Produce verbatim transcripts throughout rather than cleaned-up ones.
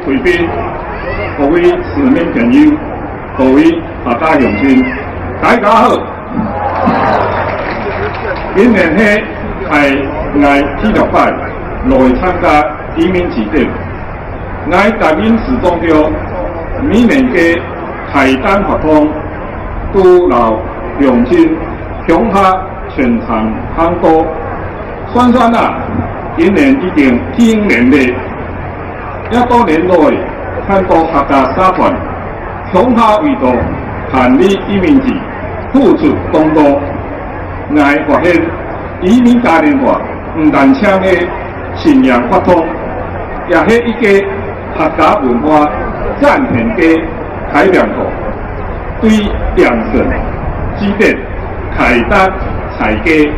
贵宾、各位市民朋友、各位客家乡亲，大家好！今年係𠊎第六擺來參加移民祭典。𠊎擔任市長了，每年个大單活動都摎鄉親鄉下全程行過。算算啊，今年已經第五年了。 這多年來，看到客家社團共下為到辦理移民祭付出當多。𠊎發現，移民嘉年華毋單淨係新年活動，也係一個客家文化展現个大平台，對敬神、祭典、 大單、大家，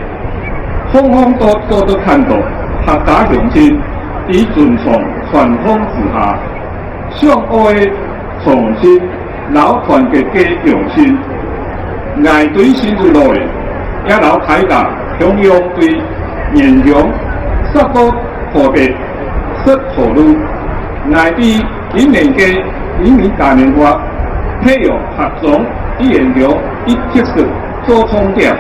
方方都做得看到客家鄉親在尊崇傳統之下，相愛、同心摎團結个用心。𠊎對新竹來，也摎大家共樣對原鄉，說到道別，說道路。𠊎知今年个移民嘉年華，係用客庄一元六一特色 做重點，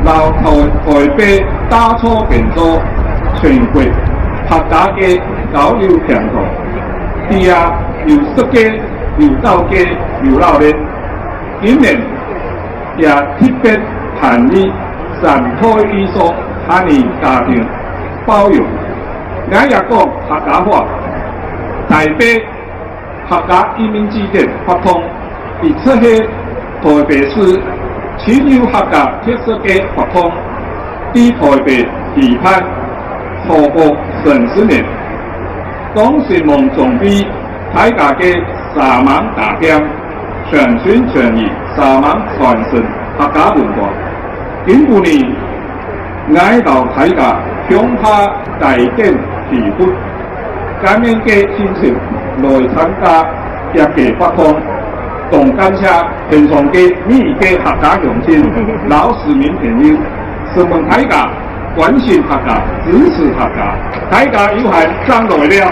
摎台台北打造變做全國客家个交流平台。這有食个、有搞个、有鬧熱。今年也特別辦理三代以上客家家庭包容。𠊎也講客家話，台北 客家移民祭典活動，一直係台北市盡有客家特色个活動，在台北舉辦超過三十年。當承蒙長輩大家个相幫打拚，全心全意相幫傳承客家文化。今晡日，𠊎摎大家共下帶點祈福、感恩个心情來參加這个活動。當感謝現場个每一個客家鄉親摎市民朋友，承蒙大家關心客家、支持客家，大家有閒正來尞。